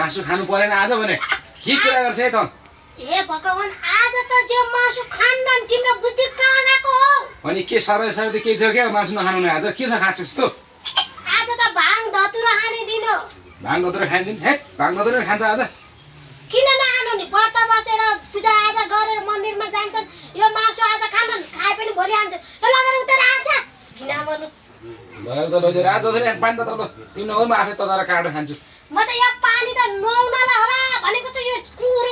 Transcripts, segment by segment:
मासु खानु परेन आज भने के कुरा गर्छ है त हे भगवान आज त त्यो मासु खान्न तिम्रो बुद्धि कहाँ गएको हो अनि के सर सरले के छ के मासु नखानु न आज के छ खास यस्तो आज त भाङ धतुरा खाने दिन हो भाङ धतुरा खाइदिन हे भाङ धतुरा खान्छ आज किन नखानु नि व्रत बसेर पूजा आजा गरेर मन्दिरमा जान्छन् यो मासु आज खान्छन् खाए पनि भोलि आन्छन् यो लगेर उता आन्छ किन भन्नु लगेर त लैजाऊ आज जसरी पानी त तल तिमी नहो म आफै तताएर काटेर खान्छु म त यो पानी त नुहाउनलाई होला भनेको त यो कुरो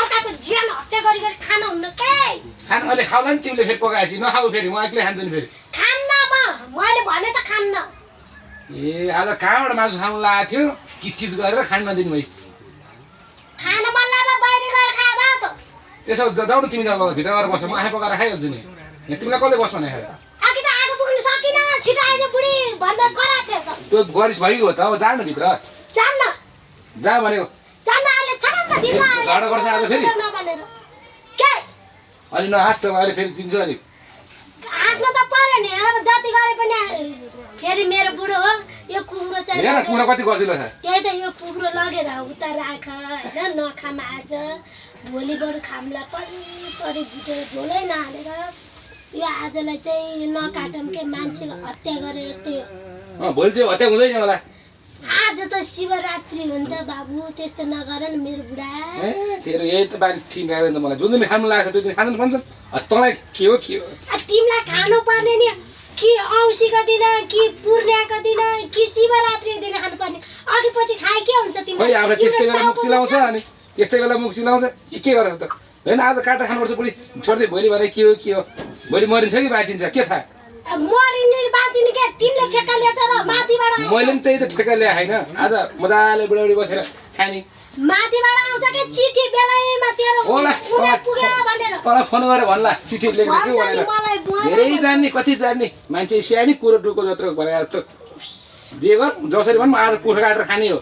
अर्काको ज्यान हत्या गरी गरी खान हुन्न के खान अहिले खाउला नि तिमीले फेरि पकाएपछि नखाऊ फेरि म एक्लै खान्छु नि फेरि खान्न मैले भने त खान्न ए आज कहाँबाट मासु खानु लागेको थियो किचकिच गरेर खान नदिनु भइ खान मन लाग्दा बाहिर गएर खाए भए त त्यसो जाऊ न तिमी जाऊ भित्र गएर बस म आफै पकाएर खाइहाल्छु नि यहाँ तिमीलाई कसले बस भने अघि त आगो पुग्नु सकिन छिटो आइज बुढी भन्दै कराएको थियो त त्यो गरिस भइगयो त अब जानु भित्र जान्न जा भनेको जान्न अहिले छटक्क दिनु झगडा गर्छ आज फेरि नभनेर के अलि नहाँस त अहिले फेरि दिन्छु अलि हाँस्न त पर्यो नि अब जति गरे पनि फेरि मेरो बुढो हो यो कुकुरो चाहिँ हेर कुरा कति गजिलो छ त्यही त यो कुकुरो लगेर उता राख होइन नखाम आज भोलि बरु खामला परि भुटेर झोलै नहालेर यो आजलाई चाहिँ नकाटौँ के मान्छेको हत्या गरे जस्तै हो भोलि चाहिँ हत्या हुँदैन होला आज त शिवरात्रि हो नि त बाबु त्यस्तो नगर नि मेरो बुढा ए तेरो यही त बानी ठिक लाग्दैन त मलाई जुन दिन खानु लाग्छ त्यो दिन खानु भन्छ तँलाई के हो तिमीलाई खानु पर्ने नि कि औँसीको दिन कि पूर्णिमाको दिन कि शिवरात्रिको दिन खानु पर्ने अघि पछि खाए के हुन्छ तिमीलाई अब त्यस्तै बेला मुख चिलाउँछ अनि त्यस्तै बेला मुख चिलाउँछ के गरेर त होइन आज काटेर खानुपर्छ बुढी छोड्दै भोलि भने के हो भोलि मरिन्छ कि बाँचिन्छ के थाहा मरिने बाँचिने के तिमीले ठेक्का ल्याछ र माथिबाट मैले पनि त्यही त ठेक्का ल्याए होइन आज मजाले बुढाबुढी बसेर खाने माथिबाट आउँछ के चिठी बेलैमा तेरो पुग्यो भनेर तँलाई फोन गरेर भन्ला चिठी लेख्नु के भनेर धेरै जान्ने कति जान्ने मान्छे स्याहानी कुरो टुको जत्रो भनेर जस्तो जे गर जसरी भन् म आज कुखुरा काटेर खाने हो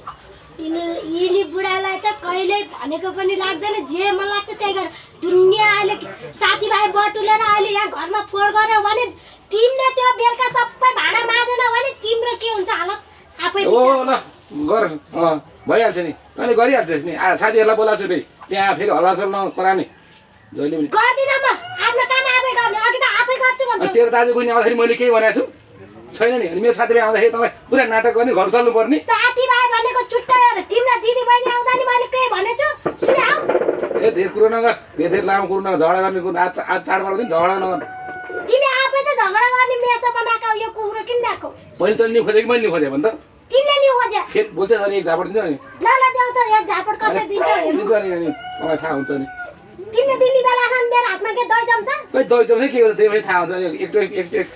यिनी बुढालाई त कहिल्यै भनेको पनि लाग्दैन जे मन लाग्छ त्यही गर दुनियाँ अहिले साथीभाइ बटुलेर अहिले यहाँ घरमा फोहोर गर्यो भने तिमीले त्यो बेलुका सबै भाँडा माझेन भने तिम्रो के हुन्छ हालत आफै ओ ल गर भइहाल्छ नि तैँले गरिहाल्छस् नि साथीहरूलाई बोलाएको छु फेरि त्यहाँ फेरि हल्लाचल नगराउने जहिले पनि गर्दिनँ म आफ्नो काम आफै गर्ने अघि त आफै गर्छु भन्थे तेरो दाजु बहिनी आउँदाखेरि मैले केही भनेको छु छैन नि अनि मेरो साथीभाइ आउँदाखेरि तपाईँ पुरा नाटक गर्ने घर चल्नुपर्ने साथीभाइ भनेको छुट्टै हो तिम्रो दिदी बहिनी आउँदा नि मैले के भनेछु सुने आऊ ए धेरै कुरो नगर धेरै लामो कुरो नगर झगडा गर्ने कुरो आज चाडबाड दिन झगडा नगर तिमी आफै त झगडा गर्ने मेसो बनाएको यो कुकुरो किन ल्याएको मैले तैँले नि खोजेको मैले नि खोजेँ भने त तिमीले नि खोजे फेरि बोल्छ अनि एक झापड दिन्छ नि ल ल देऊ त एक झापड कसरी दिन्छ दिन्छ नि अनि मलाई थाहा हुन्छ नि तिमीले दिने बेलासम्म मेरो हातमा के दही जम्छ खै दही जम्छ के गर्छ त्यही पनि थाहा हुन्छ एक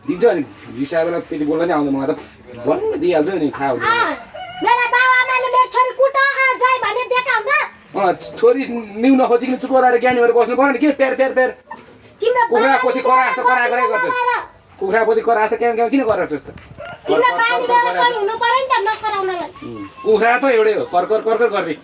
दिन्छ अनि रिसाए बेला फेरि बोल्न नि आउँदैन मलाई त भन्नु दिइहाल्छु नि थाहा हुन्छ मेरा बाउ आमाले मेरो छोरी कुट जय भने दिएका हुन्छ छोरी निउ नखोजिकन चुप गरेर ज्ञानी भएर बस्नु पर्यो नि के पेर तिम्रो कुखुरा पोथी करा जस्तो करा गर्छस् कुखुरा पोथी करा जस्तो क्या किन गरेर जस्तो तिम्रो बानी बेला सही हुनु पर्यो नि त नकराउनलाई कुखुरा त एउटै हो कर गर्ने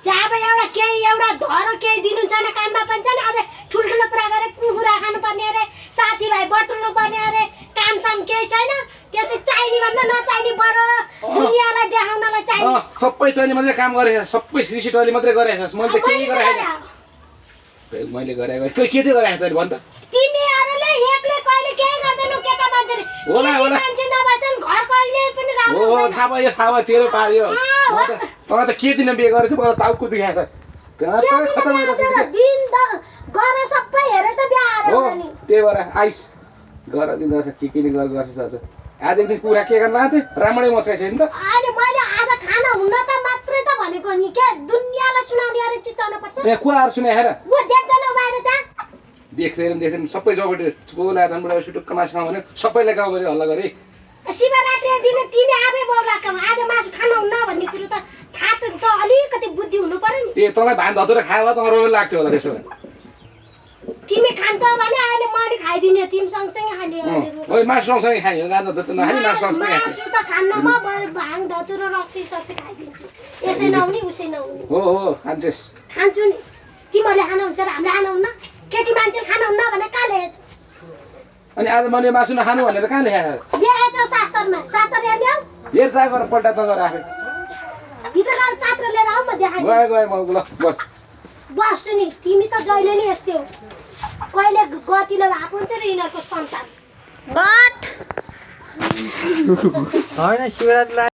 जब एउटा धरो केही दिनु छैन कानमा पनि छैन अझै ठुल्ठुलो कुरा गरे कुखुरा खानु पर्ने अरे साथीभाइ बटुल्नु पर्ने अरे कामसाम केही छैन त्यसै चाहिने भन्दा नचाहिने बडो दुनियाँलाई देखाउनलाई चाहिने सबै तैँले मात्रै काम गरे सबै सिसी तैँले मात्रै गरेछस् मैले त केही गरेको छैन मैले गरेको के चाहिँ गरेको तैँले भन् त तिमीहरूले एकले कहिले केही गर्दैनौ केटा मान्छेले होला मान्छे नभएछन् घर कहिले पनि राम्रो हो थाहा भयो तेरो पार्यो तँलाई त के दिन बिहे गरेछ मलाई टाउको दुखाएको दिन गर सबै हेरेर त बिहा हो त्यही भएर आइस गर दिँदा के नि गर्छ आज एक दिन कुरा के गर्न लाग्थ्यो राम्रै मचाइछ नि त अहिले मैले आज खाना हुन्न त मात्रै त भनेको नि के दुनियाँलाई सुनाउने अरे चित्ताउनु पर्छ ए कुवाहरू सुने हेर वो देख्दैन बाहिर त देख्दैन सबै जबटे बोला झन्डा सुटुक्क मासु खाऊ भने सबैलाई गाउँ गरी हल्ला गरे शिवरात्रि दिन तिमी आफै बोलाएको आज मासु खाना हुन्न भन्ने कुरो त थाहा त अलिकति बुद्धि हुनु पर्यो नि ए तँलाई भान धतुरा खायो भए तँ लाग्थ्यो होला त्यसो भए तिमी खान्छौ भने अहिले मैले खाइदिने तिमी सँगसँगै खाने ओइ मासु सँगसँगै खायो गाजर त नखाने मासु सँगसँगै मासु त खान्न म बरु भाङ धतुरो रक्सी सक्सी खाइदिन्छु यसै नहुने उसै नहुने हो खान्छस् खान्छु नि तिमीहरूले खानुहुन्छ र हामीले खानुहुन्न केटी मान्छेले खानुहुन्न भने कहाँ ल्याएछ अनि आज मैले मासु नखानु भनेर कहाँ ल्याएछ ल्याएछ शास्त्रमा शास्त्र हेर्ने हौ हेर्दा गर पल्टा त गर आफै भित्र गएर पात्र लिएर आऊ म देखाइदिन्छु गए गए म ल बस बस्छु नि तिमी त जहिले नि यस्तै हो कहिले गतिलो भएको हुन्छ र यिनीहरूको सन्तान होइन शिवरात्रीलाई